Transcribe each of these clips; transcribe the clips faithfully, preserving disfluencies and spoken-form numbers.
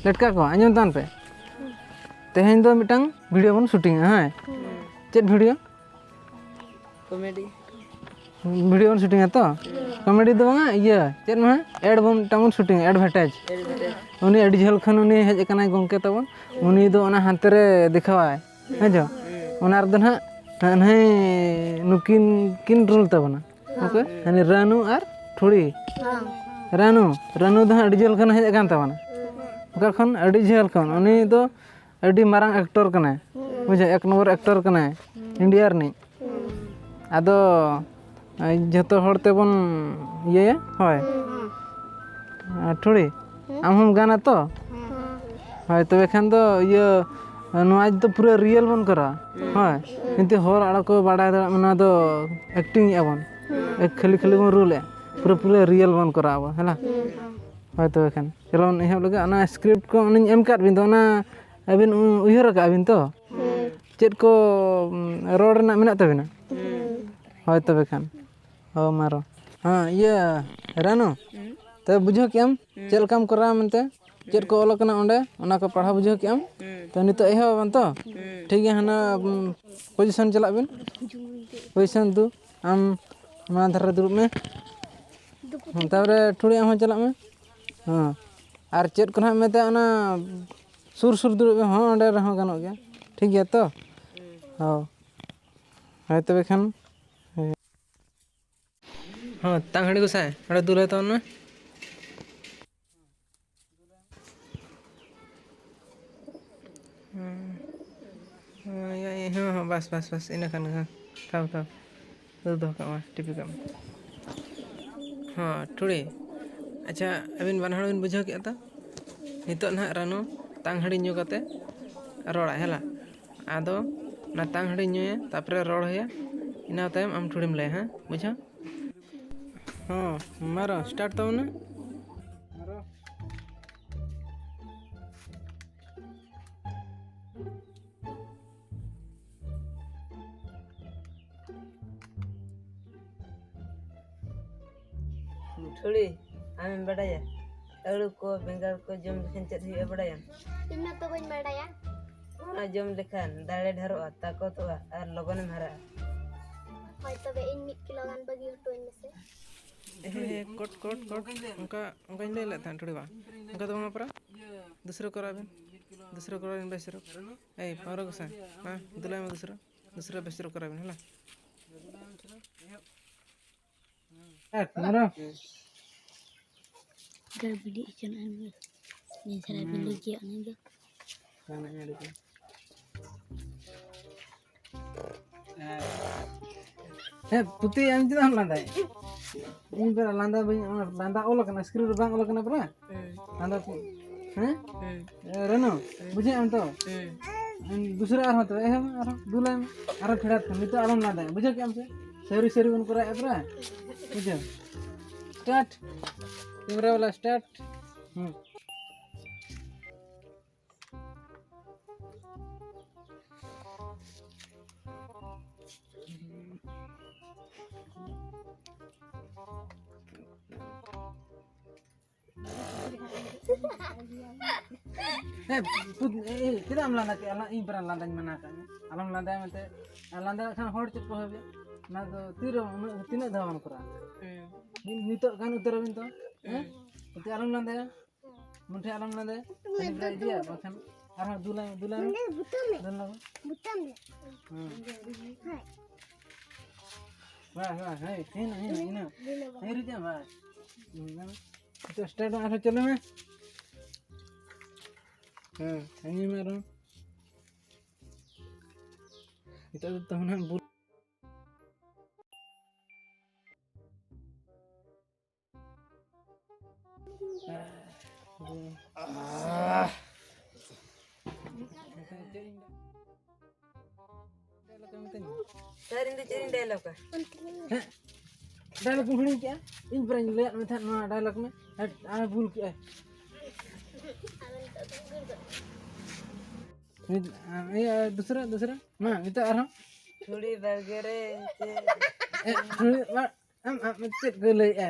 ᱞᱮᱴᱠᱟ ᱠᱚ, ᱟᱸᱡᱚᱢ ᱛᱟᱵᱚᱱ ᱯᱮ᱾ ᱛᱮᱦᱮᱧ ᱫᱚ ᱢᱤᱫᱴᱟᱝ ᱵᱷᱤᱰᱤᱭᱳ ᱵᱚᱱ ᱥᱩᱴᱤᱝᱟ, ᱦᱮᱸ? ᱪᱮᱫ ᱵᱷᱤᱰᱤᱭᱳ? ᱠᱚᱢᱮᱰᱤ᱾ ᱵᱷᱤᱰᱤᱭᱳ ᱵᱚᱱ ᱥᱩᱴᱤᱝᱟ ᱛᱚ? ᱠᱚᱢᱮᱰᱤ ᱫᱚ ᱵᱟᱝᱟ, ᱤᱭᱟᱹ, ᱪᱮᱫ ᱢᱟ? ᱮᱰ ᱵᱚᱱ, ᱢᱤᱫᱴᱟᱝ ᱵᱚᱱ ᱥᱩᱴᱤᱝᱟ, ᱮᱰᱵᱷᱮᱴᱟᱭᱤᱡᱽ᱾ ᱩᱱᱤ ᱟᱹᱰᱤ ᱡᱷᱟᱹᱞ ᱠᱷᱚᱱ ᱩᱱᱤ ᱦᱮᱡ ᱟᱠᱟᱱᱟᱭ, ᱜᱚᱢᱠᱮ ᱛᱟᱵᱚᱱ᱾ ᱩᱱᱤ ᱫᱚ ᱚᱱᱟ ᱦᱟᱱᱛᱮ ᱨᱮ ᱫᱮᱠᱷᱟᱣᱟᱭ, ᱦᱮᱸ ᱪᱚ? ᱚᱱᱟ ᱨᱮᱫᱚ ᱱᱟᱦᱟᱜ ᱱᱟᱦᱟᱜ ᱱᱩᱠᱤᱱ ᱠᱤᱱ ᱨᱳᱞ ᱛᱟᱵᱚᱱᱟ᱾ ᱚᱠᱚᱭ? ᱦᱟᱹᱱᱤ ᱨᱟᱱᱩ ᱟᱨ ᱴᱷᱩᱲᱤ᱾ ᱨᱟᱱᱩ, ᱨᱟᱱᱩ ᱫᱚ ᱦᱟᱸᱜ ᱟᱹᱰᱤ ᱡᱷᱟᱹᱞ ᱠᱷᱚᱱ ᱦᱮᱡ ᱟᱠᱟᱱ ᱛᱟᱵᱚᱱᱟ᱾ ᱚᱠᱟ ᱠᱷᱚᱱ? ᱟᱹᱰᱤ ᱡᱷᱟᱹᱞ ᱠᱷᱚᱱ᱾ ᱩᱱᱤ ᱫᱚ ᱟᱹᱰᱤ ᱢᱟᱨᱟᱝ ᱮᱠᱴᱚᱨ ᱠᱟᱱᱟᱭ, ᱵᱩᱡᱷᱟᱹᱣ, ᱮᱠ ᱱᱚᱢᱵᱚᱨ ᱮᱠᱴᱚᱨ ᱠᱟᱱᱟᱭ ᱤᱱᱰᱤᱭᱟ ᱨᱤᱱᱤᱡ᱾ ᱟᱫᱚ ᱡᱷᱚᱛᱚ ᱦᱚᱲ ᱛᱮᱵᱚᱱ ᱤᱭᱟᱹᱭᱟ᱾ ᱦᱳᱭ᱾ ᱟᱨ ᱴᱷᱩᱲᱤ, ᱟᱢ ᱦᱚᱸᱢ ᱜᱟᱱᱟ ᱛᱚ? ᱦᱳᱭ, ᱛᱚᱵᱮ ᱠᱷᱟᱱ ᱫᱚ ᱤᱭᱟᱹ, ᱱᱚᱣᱟ ᱫᱚ ᱯᱩᱨᱟᱹ ᱨᱤᱭᱮᱞ ᱵᱚᱱ ᱠᱚᱨᱟᱣᱟ᱾ ᱦᱳᱭ, ᱠᱤᱱᱛᱩ ᱦᱚᱲ ᱟᱞᱚ ᱠᱚ ᱵᱟᱲᱟᱭ ᱫᱟᱲᱮᱭᱟᱜ ᱢᱟ ᱱᱚᱣᱟ ᱫᱚ ᱮᱠᱴᱤᱝ ᱮᱫᱼᱟ ᱵᱚᱱ, ᱠᱷᱟᱹᱞᱤ ᱠᱷᱟᱹᱞᱤ ᱵᱚᱱ ᱨᱳᱞ ᱮᱫᱼᱟ᱾ ᱯᱩᱨᱟᱹ ᱯᱩᱨᱟᱹ ᱨᱤᱭᱮᱞ ᱵᱚᱱ ᱠᱚᱨᱟᱣᱟ ᱵᱚᱱ, ᱦᱮᱸ ᱞᱟ? ᱦᱳᱭ, ᱛᱚᱵᱮ ᱠᱷᱟᱱ ᱪᱚᱞᱚ ᱵᱚᱱ ᱮᱦᱚᱵ ᱞᱮᱜᱮ᱾ ᱚᱱᱟ ᱥᱠᱨᱤᱯᱴ ᱠᱚ ᱚᱱᱮᱧ ᱮᱢ ᱠᱟᱫ ᱵᱤᱱ ᱫᱚ, ᱚᱱᱟ ᱟᱹᱵᱤᱱ ᱩ-, ᱩᱭᱦᱟᱹᱨ ᱟᱠᱟᱫ ᱵᱤᱱ ᱛᱚ? ᱪᱮᱫ ᱠᱚ, ᱩᱢ, ᱨᱚᱲ ᱨᱮᱱᱟᱜ ᱢᱮᱱᱟᱜ ᱛᱟᱹᱵᱤᱱᱟ? ᱦᱳᱭ, ᱛᱚᱵᱮ ᱠᱷᱟᱱ᱾ ᱦᱳᱭ, ᱢᱟ ᱨᱚᱲ᱾ ᱦᱮᱸ, ᱤᱭᱟᱹ, ᱨᱟᱱᱩ, ᱛᱚᱵᱮ ᱵᱩᱡᱷᱟᱹᱣ ᱠᱮᱜ ᱟᱢ ᱪᱮᱫ ᱞᱮᱠᱟᱢ ᱠᱚᱨᱟᱣᱟ ᱢᱮᱱᱛᱮ? ᱪᱮᱫ ᱠᱚ ᱚᱞ ᱟᱠᱟᱱᱟ ᱚᱸᱰᱮ, ᱚᱱᱟ ᱠᱚ ᱯᱟᱲᱦᱟᱣ ᱵᱩᱡᱷᱟᱹᱣ ᱠᱮᱜ ᱟᱢ? ᱛᱚ ᱱᱤᱛᱚᱜ ᱮᱦᱚᱵ ᱟᱵᱚᱱ ᱛᱚ? ᱴᱷᱤᱠ ᱜᱮᱭᱟ, ᱦᱟᱱᱟ, ᱩᱢ, ᱯᱚᱡᱤᱥᱚᱱ ᱪᱟᱞᱟᱜ ᱵᱤᱱ᱾ ᱯᱚᱡᱤᱥᱚᱱ ᱫᱩ, ᱟᱢ ᱱᱚᱣᱟ ᱫᱷᱟᱨᱮ ᱨᱮ ᱫᱩᱲᱩᱵ ᱢᱮ᱾ ᱦᱮᱸ, ᱛᱟᱯᱚᱨᱮ ᱴᱷᱩᱲᱤ ᱟᱢ ᱦᱚᱸ ᱪᱟᱞᱟᱜ ᱢᱮ᱾ ᱦᱮᱸ, ᱟᱨ ᱪᱮᱫ ᱠᱚ ᱱᱟᱦᱟᱜ ᱢᱮᱛᱟᱜᱼᱟ, ᱚᱱᱟ ᱥᱩᱨ ᱥᱩᱨ ᱫᱩᱲᱩᱵ ᱢᱮ᱾ ᱦᱚᱸ, ᱚᱸᱰᱮ ᱨᱮᱦᱚᱸ ᱜᱟᱱᱚᱜ ᱜᱮᱭᱟ, ᱴᱷᱤᱠ ᱜᱮᱭᱟ ᱛᱚ? ᱦᱚᱸ, ᱦᱳᱭ, ᱛᱚᱵᱮ ᱠᱷᱟᱱ, ᱦᱚᱸ, ᱛᱟᱝ ᱦᱟᱺᱰᱤ ᱜᱚᱸᱥᱟᱭ, ᱚᱸᱰᱮ ᱫᱩᱞ ᱟᱭ ᱛᱟᱵᱚᱱ ᱢᱮ᱾ ᱦᱮᱸ, ᱦᱮᱸ, ᱦᱮᱸ, ᱦᱮᱸ, ᱵᱟᱥ, ᱵᱟᱥ, ᱵᱟᱥ, ᱤᱱᱟᱹ ᱠᱷᱟᱱ ᱜᱮ, ᱦᱮᱸ, ᱛᱷᱟᱣ, ᱛᱷᱟᱣ, ᱫᱚᱦᱚ ᱠᱟᱜ ᱢᱮ, ᱴᱤᱯᱤ ᱠᱟᱜ ᱢᱮ᱾ ᱦᱚᱸ, ᱴᱷᱩᱲᱤ, ᱟᱪᱪᱷᱟ, ᱟᱹᱵᱤᱱ ᱵᱟᱱᱟ ᱦᱚᱲ ᱵᱤᱱ ᱵᱩᱡᱷᱟᱹᱣ ᱠᱮᱫᱼᱟ ᱛᱚ? ᱱᱤᱛᱚᱜ ᱱᱟᱦᱟᱜ ᱨᱟᱱᱩ ᱛᱟᱝ ᱦᱟᱺᱰᱤ ᱧᱩ ᱠᱟᱛᱮ ᱨᱚᱲᱟᱭ, ᱦᱮᱞᱟ᱾ ᱟᱫᱚ ᱚᱱᱟ ᱛᱟᱝ ᱦᱟᱺᱰᱤ ᱧᱩᱭᱟ, ᱛᱟᱨᱯᱚᱨᱮ ᱨᱚᱲ ᱦᱩᱭᱟ, ᱤᱱᱟᱹ ᱛᱟᱭᱚᱢ ᱟᱢ ᱴᱷᱩᱲᱤᱢ ᱞᱟᱹᱭᱟ, ᱦᱮᱸ, ᱵᱩᱡᱷᱟᱹᱣ? ᱦᱚᱸ, ᱢᱟᱨᱚ, ᱥᱴᱟᱨᱴ ᱛᱟᱵᱚᱱ ᱢᱮ᱾ ᱴᱷᱩᱲᱤ, ᱟᱢᱮᱢ ᱵᱟᱰᱟᱭᱟ? ᱟᱹᱞᱩ ᱠᱚ, ᱵᱮᱸᱜᱟᱲ ᱠᱚ ᱡᱚᱢ ᱞᱮᱠᱷᱟᱱ ᱪᱮᱫ ᱦᱩᱭᱩᱜᱼᱟ ᱵᱟᱲᱟᱭᱟᱢ? ᱤᱧ ᱢᱟ ᱛᱚ ᱵᱟᱹᱧ ᱵᱟᱲᱟᱭᱟ᱾ ᱚᱱᱟ ᱡᱚᱢ ᱞᱮᱠᱷᱟᱱ ᱫᱟᱲᱮ ᱰᱷᱮᱨᱚᱜᱼᱟ, ᱛᱟᱠᱚᱛᱚᱜᱼᱟ ᱟᱨ ᱞᱚᱜᱚᱱᱮᱢ ᱦᱟᱨᱟᱜᱼᱟ᱾ ᱦᱳᱭ, ᱛᱚᱵᱮ ᱤᱧ ᱢᱤᱫ ᱠᱤᱞᱳ ᱜᱟᱱ ᱵᱟᱹᱜᱤ ᱦᱚᱴᱚ ᱟᱹᱧ ᱢᱮᱥᱮ᱾ ᱦᱮᱸ, ᱦᱮᱸ, ᱠᱚᱴ, ᱠᱚᱴ, ᱠᱚᱴ᱾ ᱚᱱᱠᱟ, ᱚᱱᱠᱟᱧ ᱞᱟᱹᱭ ᱞᱮᱫ ᱛᱟᱦᱮᱸᱫ, ᱴᱷᱩᱲᱤ ᱵᱟᱝ᱾ ᱚᱱᱠᱟ ᱫᱚ ᱵᱟᱝ ᱯᱟᱨᱟ᱾ ᱫᱩᱥᱨᱟᱹ ᱠᱚᱨᱟᱣ ᱵᱤᱱ᱾ ᱫᱩᱥᱨᱟᱹ ᱠᱚᱨᱟᱣ ᱵᱤᱱ, ᱵᱮᱥ ᱨᱚᱠ᱾ ᱮᱭ, ᱯᱟᱣᱨᱟ ᱜᱚᱥᱟᱭ᱾ ᱢᱟ, ᱫᱩᱞᱟᱭ ᱢᱮ ᱫᱩᱥᱨᱟᱹ᱾ ᱫᱩᱥᱨᱟᱹ ᱵᱮᱥ ᱨᱚᱠ ᱠᱚᱨᱟᱣ ᱵᱤᱱ, ᱦᱮᱸ᱾ ᱮᱠ, ᱢᱟᱨᱚ᱾ ᱜᱟᱹᱭ ᱵᱤᱞᱤ ᱦᱚᱪᱚᱱᱟᱜ ᱟᱹᱱᱤᱡ ᱜᱮ᱾ ᱱᱤᱭᱟᱹ ᱪᱷᱟᱲᱟ ᱵᱤᱞᱤ ᱜᱮᱭᱟ ᱩᱱᱤ ᱫᱚ᱾ ᱠᱟᱱᱟ ᱟᱹᱰᱤ ᱜᱮ᱾ ᱦᱮᱸ, ᱯᱩᱛᱤ, ᱟᱢ ᱪᱮᱫᱟᱜ ᱮᱢ ᱞᱟᱸᱫᱟᱭ? ᱤᱧ ᱯᱮ ᱞᱟᱸᱫᱟ ᱵᱟᱹᱧ, ᱞᱟᱸᱫᱟ ᱚᱞ ᱟᱠᱟᱱᱟ, screen ᱨᱮ ᱵᱟᱝ ᱚᱞ ᱟᱠᱟᱱᱟ ᱯᱮᱨᱟ? ᱦᱮᱸ᱾ ᱟᱫᱚ ᱠᱚ-, ᱦᱮᱸ? ᱦᱮᱸ᱾ ᱮ, ᱨᱟᱱᱩ, ᱦᱮᱸ᱾ ᱵᱩᱡᱷᱟᱹᱣ ᱟᱢ ᱛᱚ? ᱦᱮᱸ᱾ ᱫᱩᱥᱨᱟ ᱟᱨᱦᱚᱸ ᱛᱚᱵᱮ, ᱮᱦᱚᱵ ᱢᱮ ᱟᱨᱦᱚᱸ, ᱫᱩᱞᱟᱭ ᱢᱮ᱾ ᱟᱨᱦᱚᱸ ᱯᱷᱮᱰᱟᱛ ᱠᱷᱚᱱ, ᱱᱤᱛᱚᱜ ᱟᱞᱚᱢ ᱞᱟᱸᱫᱟᱭᱟ, ᱵᱩᱡᱷᱟᱹᱣ ᱠᱮᱜ ᱟᱢ ᱥᱮ? ᱥᱟᱹᱨᱤ ᱥᱟᱹᱨᱤ ᱵᱚᱱ ᱠᱚᱨᱟᱣᱮᱫᱼᱟ ᱯᱮᱨᱟ᱾ ᱵᱩᱡᱷᱟᱹᱣ? Start᱾ Camera ᱵᱟᱞᱟ start᱾ ᱦᱩᱸ᱾ ᱦᱮᱸ, ᱯᱩᱛ-, ᱮ, ᱮ, ᱪᱮᱫᱟᱜ ᱮᱢ ᱞᱟᱸᱫᱟ ᱠᱮᱜᱼᱟ? ᱟᱞᱚ, ᱤᱧ ᱯᱮᱨᱟ ᱞᱟᱸᱫᱟᱧ ᱢᱟᱱᱟ ᱠᱟᱜ ᱢᱮ᱾ ᱟᱞᱚᱢ ᱞᱟᱸᱫᱟᱭᱟ ᱢᱮᱱᱛᱮ᱾ ᱟᱨ ᱞᱟᱸᱫᱟ ᱞᱮᱠᱷᱟᱱ ᱦᱚᱲ ᱪᱮᱫ ᱠᱚ ᱵᱷᱟᱵᱤᱭᱟ? ᱚᱱᱟ ᱫᱚ ᱛᱤᱨᱮ ᱩᱱᱟᱹᱜ, ᱛᱤᱱᱟᱹᱜ ᱫᱷᱟᱣ ᱵᱚᱱ ᱠᱚᱨᱟᱣᱟ? ᱦᱮᱸ᱾ ᱱᱤ-, ᱱᱤᱛᱚᱜ ᱜᱟᱱ ᱩᱛᱟᱹᱨ ᱟᱵᱤᱱ ᱛᱚ? ᱦᱮᱸ? ᱦᱮᱸ᱾ ᱯᱩᱛᱤ, ᱟᱞᱚᱢ ᱞᱟᱸᱫᱟᱭᱟ᱾ ᱢᱩᱴᱷᱟᱹᱱ ᱟᱞᱚᱢ ᱞᱟᱸᱫᱟᱭᱟ᱾ ᱠᱷᱟᱹᱞᱤ ᱯᱮᱨᱟ ᱤᱫᱤᱭᱟ, ᱵᱟᱠᱷᱟᱱ ᱟᱨᱦᱚᱸ ᱫᱩᱞᱟᱭ, ᱫᱩᱞᱟᱭ ᱢᱮ᱾ ᱱᱚᱰᱮ ᱵᱩᱛᱟᱢ ᱨᱮ᱾ ᱫᱩᱞ ᱞᱟᱜᱟ᱾ ᱵᱩᱛᱟᱢ ᱨᱮ᱾ ᱦᱮᱸ᱾ ᱦᱳᱭ᱾ ᱵᱟᱥ, ᱵᱟᱥ, ᱦᱳᱭ, ᱦᱩᱭᱱᱟ, ᱦᱩᱭᱱᱟ, ᱦᱩᱭᱱᱟ᱾ ᱫᱩᱞ ᱞᱟᱜᱟ᱾ ᱦᱩᱭ ᱨᱮᱪᱚ, ᱵᱟᱥ᱾ ᱦᱩᱭᱱᱟ᱾ ᱱᱤᱛᱚᱜ start ᱟᱨᱦᱚᱸ ᱪᱟᱹᱞᱩ ᱢᱮ᱾ ᱦᱮᱸ, ᱦᱮᱸ, ᱧᱮᱞ ᱢᱮ ᱟᱨᱦᱚᱸ᱾ ᱱᱤᱛᱚᱜ ᱫᱚ ᱛᱟᱦᱚᱞᱮ ᱦᱟᱸᱜ ᱵᱩᱞ- ᱥᱟᱨ, ᱤᱧ ᱫᱚ ᱪᱮᱫ ᱤᱧ ᱰᱟᱭᱞᱚᱜᱟ? ᱦᱮᱸ, ᱰᱟᱭᱞᱚᱜ ᱠᱚᱢ ᱦᱤᱲᱤᱧ ᱠᱮᱜᱼᱟ? ᱤᱧ ᱯᱮᱨᱟᱧ ᱞᱟᱹᱭᱟᱫ ᱢᱮ ᱛᱟᱦᱮᱸᱫ ᱱᱚᱣᱟ ᱰᱟᱭᱞᱚᱜ ᱢᱮ᱾ ᱦᱮᱸ, ᱟᱢᱮ ᱵᱷᱩᱞ ᱠᱮᱜᱼᱟ᱾ ᱢᱤᱫ, ᱟᱢ, ᱤᱭᱟᱹ, ᱫᱩᱥᱨᱟ, ᱫᱩᱥᱨᱟ᱾ ᱢᱟ, ᱱᱤᱛᱚᱜ ᱟᱨᱦᱚᱸ᱾ ᱪᱷᱩᱲᱤ ᱵᱟᱲᱜᱮ ᱨᱮ ᱪᱮᱫ? ᱮ, ᱪᱷᱩᱲᱤ ᱵᱟ-, ᱟᱢ, ᱟᱢ ᱪᱮᱫ ᱠᱚ ᱞᱟᱹᱭᱮᱜᱼᱟ?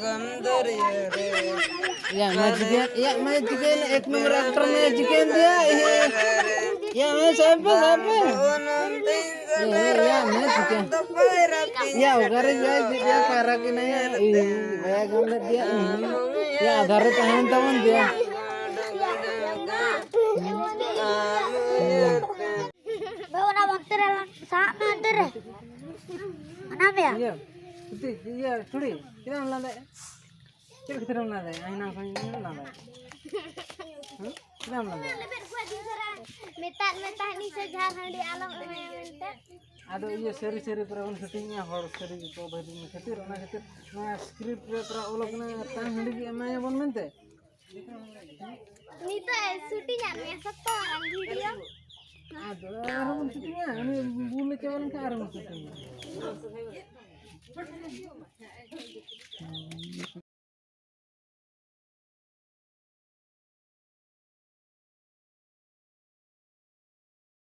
ᱥᱟᱜᱟᱢ ᱫᱟᱨᱮ ᱨᱮ᱾ ᱭᱟ ᱢᱟ ᱪᱤᱠᱟᱹ, ᱭᱟ ᱢᱟ ᱪᱤᱠᱟᱹ, ᱮᱠ ᱱᱚᱢᱵᱚᱨ ᱮᱠᱴᱚᱨ ᱢᱟ ᱪᱤᱠᱟᱹ ᱫᱤᱭᱟ᱾ ᱭᱟ ᱢᱟ ᱥᱟᱵ ᱯᱮ, ᱥᱟᱵ ᱯᱮ᱾ ᱭᱟ ᱢᱟ ᱪᱤᱠᱟᱹ᱾ ᱭᱟ ᱚᱠᱟᱨᱮ ᱡᱟᱭ ᱫᱤᱭᱟ ᱯᱟᱨᱟ ᱠᱤᱱᱟ ᱭᱟ᱾ ᱵᱟᱭ ᱜᱟᱱ ᱫᱤᱭᱟ᱾ ᱭᱟ ᱟᱫᱷᱟᱨ ᱨᱮ ᱛᱟᱦᱮᱱ ᱛᱟᱵᱚᱱ ᱫᱤᱭᱟ᱾ ᱤᱭᱟᱹ ᱪᱩᱴᱤ, ᱤᱭᱟᱹ ᱪᱩᱲᱤ, ᱪᱮᱫᱟᱜ ᱮᱢ ᱞᱟᱸᱫᱟᱭᱮᱫᱼᱟ? ᱪᱮᱫ ᱠᱷᱟᱹᱛᱤᱨ ᱮᱢ ᱞᱟᱸᱫᱟᱭᱮᱫᱼᱟ? ᱦᱮᱱᱟᱝ ᱠᱷᱚᱱ ᱤᱧ ᱞᱟᱸᱫᱟᱭᱮᱫ᱾ ᱦᱮᱸ? ᱪᱮᱫᱟᱜ ᱮᱢ ᱞᱟᱸᱫᱟᱭᱮᱫᱼᱟ? ᱢᱮᱛᱟᱫ ᱢᱮ ᱛᱟᱦᱮᱱᱤᱧ ᱥᱮ ᱡᱷᱟᱨ ᱦᱟᱺᱰᱤ ᱟᱞᱚᱢ ᱮᱢᱟᱭᱟ ᱢᱮᱱᱛᱮ᱾ ᱟᱫᱚ ᱤᱭᱟᱹ ᱥᱟᱹᱨᱤ ᱥᱟᱹᱨᱤ ᱯᱮᱨᱟ ᱵᱚᱱ ᱥᱩᱴᱤᱝᱟ, ᱦᱚᱲ ᱥᱟᱹᱨᱤ ᱜᱮᱠᱚ ᱵᱷᱟᱹᱜᱤ ᱠᱷᱟᱹᱛᱤᱨ, ᱚᱱᱟ ᱠᱷᱟᱹᱛᱤᱨ ᱱᱚᱣᱟ ᱥᱠᱨᱤᱯᱴ ᱨᱮ ᱯᱮᱨᱟ ᱚᱞ ᱠᱟᱱᱟ, ᱛᱟᱝ ᱦᱟᱺᱰᱤ ᱜᱮ ᱮᱢᱟᱭᱟᱵᱚᱱ ᱢᱮᱱᱛᱮ᱾ ᱱᱤᱛᱚᱜ ᱮ ᱥᱩᱴᱤᱝ ᱟᱫ ᱢᱮᱭᱟ ᱥᱚᱠᱛᱚ ᱢᱟᱨᱟᱝ ᱵᱷᱤᱰᱤᱭᱳ᱾ ᱟᱫᱚ ᱟᱨᱦᱚᱸ ᱵᱚᱱ ᱥᱩᱴᱤᱝᱟ, ᱩᱱᱤ ᱵᱩᱞ ᱪᱟᱵᱟ ᱞᱮᱱᱠᱷᱟᱱ ᱟᱨᱦᱚᱸ ᱵᱚᱱ ᱥᱩᱴᱤᱝᱟ᱾